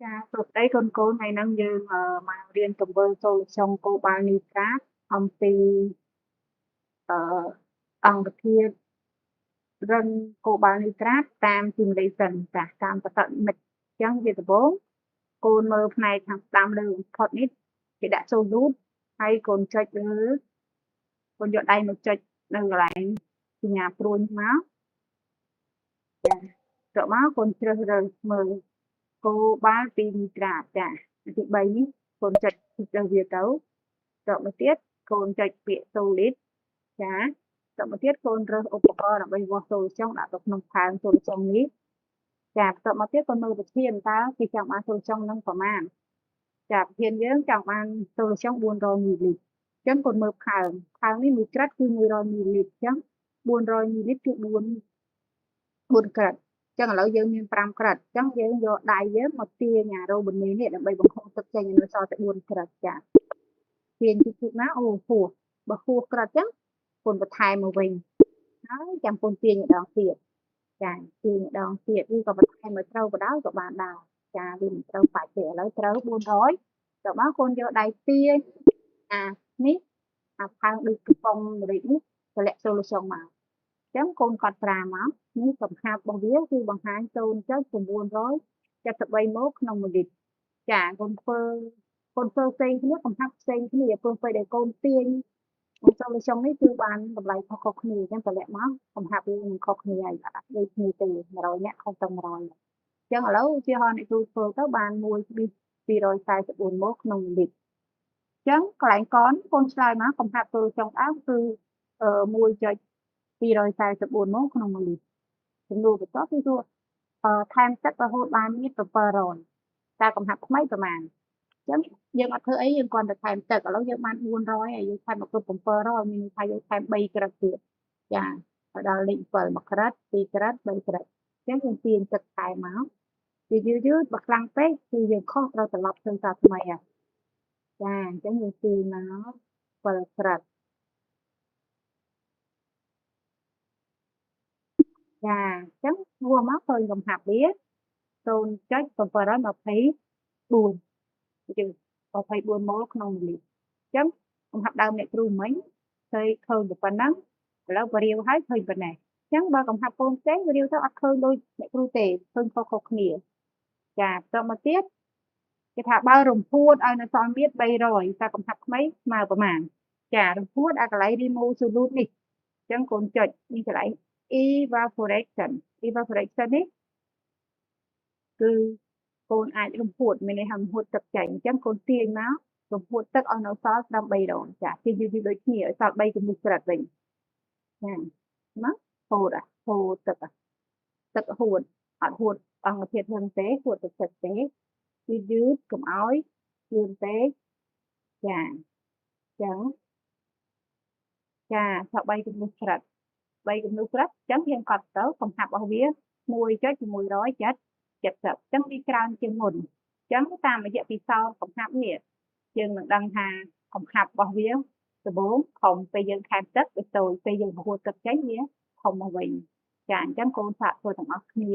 ចាសួស្តីកូនកូនថ្ងៃហ្នឹងយើងមករៀនទង្វើ solution កូបាលនីត្រាតអំពីអឺអង្គធាតុរឹងកូបាលនីត្រាតតាម simulation ចាតាមបតនិមិត្តអញ្ចឹងជាដំបូងកូនមើលផ្នែកខាងស្ដាំលើបំផុតនេះគេដាក់ solute ហើយកូនចុចលើកូនយកដៃមកចុចនៅកន្លែងសញ្ញាព្រួញមកចាទៅមកកូនជ្រើសរើសមើលកូបាលពីនីត្រាតចាទី3នេះកូនចុចទៅវាទៅតមកទៀតកូនចុចពាក្យ solid ចាតមកទៀតកូនរើសឧបករណ៍ដើម្បីវាស់ solution ដាក់ទៅក្នុងផើង solution នេះចាបន្ទាប់មកទៀតកូនមើលប្រធានតើគេចង់បាន solution នឹងប្រមាណចាប្រធានយើងចង់បាន solution 400មីលីលីត្រអញ្ចឹងកូនមើលផើងផើងនេះមួយក្រិតគឺ100មីលីលីត្រអញ្ចឹង400មីលីលីត្រគឺ4ក្រិតចឹងឥឡូវយើងមាន5ក្រិតអញ្ចឹងយើងយកដៃយើងមកទាញអារ៉ូបនីនេះដើម្បីបង្ហូរទឹកចេញឲ្យនៅសល់តែ4ក្រិតចាទាញតិចតិចមកអូហួសបើហួសក្រិតចឹងកូនបន្ថែមមកវិញហើយចាំកូនទាញម្ដងទៀតចាទាញម្ដងទៀតឬក៏បន្ថែមឲ្យត្រូវបដៅក៏បានដែរចាវាមិនត្រូវបាច់ទេឥឡូវត្រូវ400ទៅមកកូនយកដៃទាញអានេះអាផើងដូចកំប៉ុងម្រេចនេះតម្លាក់ solution មកចឹងកូនកត់ត្រាមកនេះកំហាប់របស់វាគឺបង្ហាញ0.973ម៉ូក្នុង1លីត្រចាកូនធ្វើផ្សេងគ្នាកំហាប់ផ្សេងគ្នាព្រោះពេលដែលកូនទាញ solution នេះគឺបានតម្លៃខុសៗគ្នាអញ្ចឹងតម្លាក់មកកំហាប់វានឹងខុសគ្នាហើយអត់ដូចគ្នាទេ100នាក់ខុសទៅ100អញ្ចឹងឥឡូវឧទាហរណ៍អ្នកគ្រូធ្វើទៅបាន1.244ម៉ូក្នុង1លីត្រអញ្ចឹងកន្លែងកនកូនឆ្លើយមកកំហាប់ solution ដើមគឺ1.244ម៉ូក្នុង1លីត្រចំនួនបន្ទាប់គឺសួរថែមទឹករហូតបានមាន700តើកំហាប់ថ្មីប្រមាណអញ្ចឹងយើងអត់ធ្វើអីយើងគ្រាន់តែថែមទឹកឥឡូវយើងបាន400ហើយយើងថែមមកគ្រប់700មានន័យថាយើងថែម3ក្រិតទៀតចាឲ្យដល់លេខ7មួយក្រិត2ក្រិត3ក្រិតអញ្ចឹងយើងទាញទឹកថែមមកវាយឺតៗបើខ្លាំងពេកគឺយើងខុសត្រូវត្រឡប់ធ្វើសារថ្មីហើយចាអញ្ចឹងយើងទាញមក7ក្រិតចាអញ្ចឹងវាស់មកឃើញកំហាប់វា0.724យើង24ម៉ូលក្នុង1លីត្រអញ្ចឹងកំហាប់ដើមអ្នកគ្រូមិញឃើញប៉ុណ្ណឹងឥឡូវបរាវហើយឃើញប៉ុណ្ណេះអញ្ចឹងបើកំហាប់កូនផ្សេងបរាវទៅអត់ឃើញដូចអ្នកគ្រូទេឃើញខុសៗគ្នាចាបន្តមកទៀតគេថាបើរំភួតឲ្យនៅសល់មៀត300តើកំហាប់ថ្មីស្មើប្រមាណចារំភួតអាកន្លែង remove solute នេះអញ្ចឹងកូនចុចនេះកន្លែង evaporation evaporation នេះគឺកូនអាចរំភួតមានន័យថារំភួតទឹកចេញអញ្ចឹងកូនទាញមករំភួតទឹកឲ្យនៅសល់ត្រឹម300ចាទាញយឺតៗដូចគ្នាឲ្យសល់3ចំណុចក្រិតវិញចាណាហូតហូតទឹកទឹកហួតអត់ហួតអង្គធាតុហ្នឹងទេហួតទឹកទឹកទេយឺតយឺតកុំឲ្យលឿនពេកចាអញ្ចឹងចាសល់3ចំណុចក្រិត3ចំណុចក្រិតអញ្ចឹងយើងកត់ទៅកំហាប់របស់វា1.670អញ្ចឹងវាច្រើនជាងមុនអញ្ចឹងតាមរយៈពិសោធន៍កំហាប់នេះយើងនឹងដឹងថាកំហាប់របស់វាដំបូងធំពេលយើងថែមទឹកវាតូចពេលយើងបង្ហួតទឹកចេញវាធំមកវិញចាអញ្ចឹងកូនសាកធ្វើទាំងអស់គ្នា